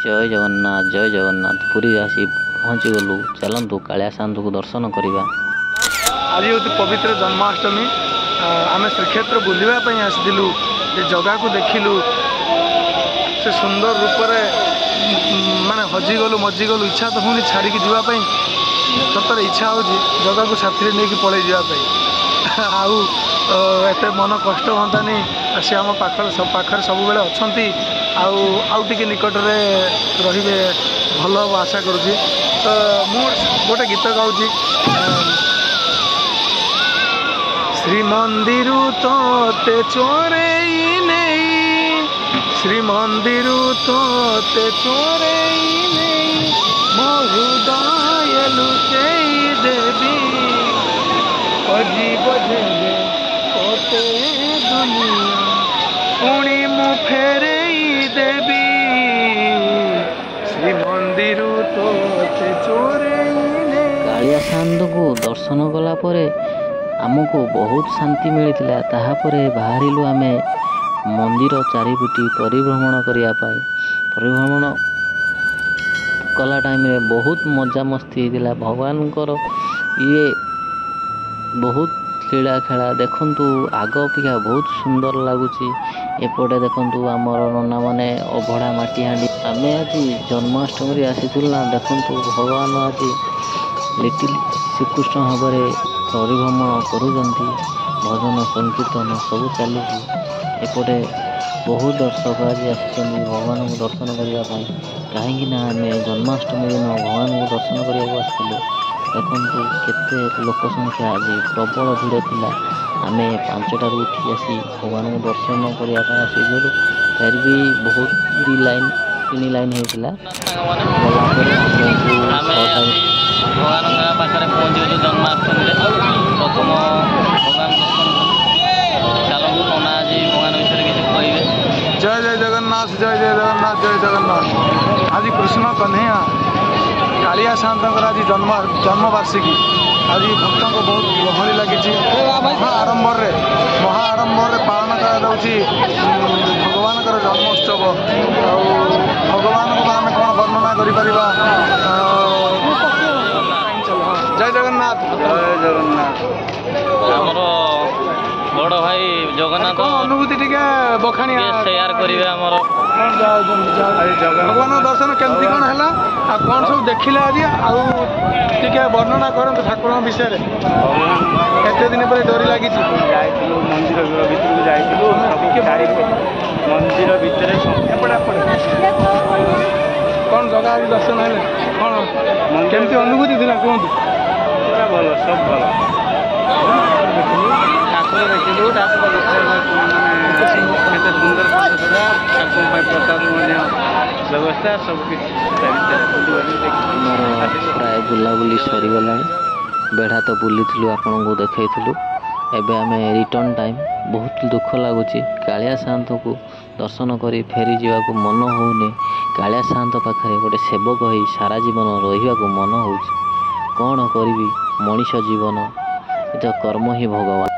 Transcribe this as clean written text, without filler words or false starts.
ଜୟ ଜଗନ୍ନାଥ, ଜୟ ଜଗନ୍ନାଥ। ପୁରୀ ଆସି ପହଞ୍ଚିଗଲୁ। ଚାଲନ୍ତୁ କାଳିଆ ସାଆନ୍ତଙ୍କୁ ଦର୍ଶନ କରିବା। ଆଜି ହେଉଛି ପବିତ୍ର ଜନ୍ମାଷ୍ଟମୀ। ଆମେ ଶ୍ରୀକ୍ଷେତ୍ର ବୁଲିବା ପାଇଁ ଆସିଥିଲୁ। ଯେ ଜଗାକୁ ଦେଖିଲୁ, ସେ ସୁନ୍ଦର ରୂପରେ ମାନେ ହଜିଗଲୁ, ମଜିଗଲୁ। ଇଚ୍ଛା ତ ହେଉନି ଛାଡ଼ିକି ଯିବା ପାଇଁ। ସତରେ ଇଚ୍ଛା ହେଉଛି ଜଗାକୁ ସାଥିରେ ନେଇକି ପଳେଇ ଯିବା ପାଇଁ, ଆଉ ଏତେ ମନ କଷ୍ଟ ହୁଅନ୍ତାନି। ସେ ଆମ ପାଖରେ ପାଖରେ ସବୁବେଳେ ଅଛନ୍ତି, ଆଉ ଆଉ ଟିକେ ନିକଟରେ ରହିବେ ଭଲ ହେବ ଆଶା କରୁଛି। ତ ମୁଁ ଗୋଟେ ଗୀତ ଗାଉଛି। ଶ୍ରୀମନ୍ଦିରୁ ତୋତେ ଚୋରେଇ ନେଇ, ଶ୍ରୀମନ୍ଦିରୁ ତୋତେ ଚୋରେଇ ନେଇ ମୋ ହୃଦୟ ଲୁଚେଇ ଦେବି, ଅଜୀବ ଯେବେ ତୋତେ ଦୁନିଆ ପୁଣି ମୁଁ ଫେରେଇ ଦେବି। ଶ୍ରୀମନ୍ଦିରୁ ତୋତେ ଚୋରେଇ ନେଇ। କାଳିଆ ସାଆନ୍ତଙ୍କୁ ଦର୍ଶନ କଲା ପରେ ଆମକୁ ବହୁତ ଶାନ୍ତି ମିଳିଥିଲା। ତାହାପରେ ବାହାରିଲୁ ଆମେ ମନ୍ଦିର ଚାରିପିଟି ପରିଭ୍ରମଣ କରିବା ପାଇଁ। ପରିଭ୍ରମଣ କଲା ଟାଇମ୍ରେ ବହୁତ ମଜାମସ୍ତି ହେଇଥିଲା। ଭଗବାନଙ୍କର ଇଏ ବହୁତ ଲୀଳା ଖେଳା ଦେଖନ୍ତୁ, ଆଗ ଅପେକ୍ଷା ବହୁତ ସୁନ୍ଦର ଲାଗୁଛି। ଏପଟେ ଦେଖନ୍ତୁ ଆମର ନନାମାନେ ଅଭଡ଼ା ମାଟି ହାଣ୍ଡି। ଆମେ ଆଜି ଜନ୍ମାଷ୍ଟମୀରେ ଆସିଥିଲୁ ନା, ଦେଖନ୍ତୁ ଭଗବାନ ଆଜି ଲିଟିଲ୍ ଶ୍ରୀକୃଷ୍ଣ ଭାବରେ ପରିଭ୍ରମଣ କରୁଛନ୍ତି। ଭଜନ ସଂକୀର୍ତ୍ତନ ସବୁ ଚାଲିଛି। ଏପଟେ ବହୁତ ଦର୍ଶକ ଆଜି ଆସିଛନ୍ତି ଭଗବାନଙ୍କୁ ଦର୍ଶନ କରିବା ପାଇଁ, କାହିଁକି ନା ଆମେ ଜନ୍ମାଷ୍ଟମୀ ଦିନ ଭଗବାନଙ୍କୁ ଦର୍ଶନ କରିବାକୁ ଆସିଥିଲୁ। ଦେଖନ୍ତୁ କେତେ ଲୋକ ସଂଖ୍ୟା, ଆଜି ପ୍ରବଳ ଭିଡ଼ ଥିଲା। ଆମେ 5ଟାରୁ ଉଠି ଆସି ଭଗବାନଙ୍କୁ ଦର୍ଶନ କରିବା ପାଇଁ ଆସିଥିଲୁ। ଫେର୍ ବି ବହୁତ 2 ଲାଇନ୍ 3 ଲାଇନ୍ ହେଇଥିଲା। ଗଲା ପରେ ଆମକୁ ଆମେ 6ଟା ଆସି ଭଗବାନଙ୍କ ପାଖରେ ପହଞ୍ଚିଗଲୁ। ଜନ୍ମାଷ୍ଟମୀରେ ପ୍ରଥମ ଭଗବାନ ଦର୍ଶନ କଲୁ। ଚାଲନ୍ତୁ, ନନା ଆଜି ଭଗବାନ ବିଷୟରେ କିଛି କହିବେ। ଜୟ ଜୟ ଜଗନ୍ନାଥ, ଜୟ ଜୟ ଜଗନ୍ନାଥ, ଜୟ ଜଗନ୍ନାଥ। ଆଜି କୃଷ୍ଣ କହ୍ନେୟା କାଳିଆ ସାଆନ୍ତଙ୍କର ଆଜି ଜନ୍ମବାର୍ଷିକୀ। ଆଜି ଭକ୍ତଙ୍କ ବହୁତ ଗହଳି ଲାଗିଛି। ମହା ଆଡ଼ମ୍ବରରେ ପାଳନ କରାଯାଉଛି ଭଗବାନଙ୍କର ଜନ୍ମୋତ୍ସବ। ଆଉ ଭଗବାନଙ୍କୁ ଆମେ କ'ଣ ବର୍ଣ୍ଣନା କରିପାରିବା? ଜୟ ଜଗନ୍ନାଥ, ଜୟ ଜଗନ୍ନାଥ। ଆମର ବଡ଼ ଭାଇ ଜଗନ୍ନାଥ କ'ଣ ଅନୁଭୂତି ଟିକେ ବଖାଣିଆ ଟିକେ ସେୟାର କରିବେ ଆମର। ଭଗବାନଙ୍କ ଦର୍ଶନ କେମିତି କ'ଣ ହେଲା, ଆଉ କ'ଣ ସବୁ ଦେଖିଲେ ଆଜି, ଆଉ ଟିକେ ବର୍ଣ୍ଣନା କରନ୍ତୁ ଠାକୁରଙ୍କ ବିଷୟରେ। ଏତେ ଦିନ ପରେ ଡୋରି ଲାଗିଛି। ଯାଇଥିଲୁ ମନ୍ଦିର ଭିତରକୁ, ଯାଇଥିଲୁ ସବୁ ଚାରିପଟ ମନ୍ଦିର ଭିତରେ। ଏପଟେ ଏପଟେ କ'ଣ ଜଗା ଆଜି ଦର୍ଶନ ହେଲେ, କ'ଣ କେମିତି ଅନୁଭୂତି ଥିଲା କୁହନ୍ତୁ। ପୁରା ଭଲ, ସବୁ ଭଲ। ଠାକୁର ଦେଖିଲୁ, ଠାକୁର ମାନେ କେତେ ସୁନ୍ଦର ସଜା, ଠାକୁରଙ୍କ ପାଇଁ ପ୍ରସାଦ ମଧ୍ୟ ବ୍ୟବସ୍ଥା, ସବୁ କିଛି ତା ଭିତରେ ବୁଲି ବୁଲି ଦେଖିଲୁ। ଆମର ପ୍ରାୟ ବୁଲାବୁଲି ସରିଗଲାଣି। ବେଢ଼ା ତ ବୁଲିଥିଲୁ, ଆପଣଙ୍କୁ ଦେଖେଇଥିଲୁ। ଏବେ ଆମେ ରିଟର୍ଣ୍ଣ ଟାଇମ୍। ବହୁତ ଦୁଃଖ ଲାଗୁଛି, କାଳିଆ ସାଆନ୍ତଙ୍କୁ ଦର୍ଶନ କରି ଫେରି ଯିବାକୁ ମନ ହେଉନି। କାଳିଆ ସାଆନ୍ତ ପାଖରେ ଗୋଟେ ସେବକ ହେଇ ସାରା ଜୀବନ ରହିବାକୁ ମନ ହେଉଛି। କ'ଣ କରିବି, ମଣିଷ ଜୀବନ ଏ ତ କର୍ମ ହିଁ ଭଗବାନ।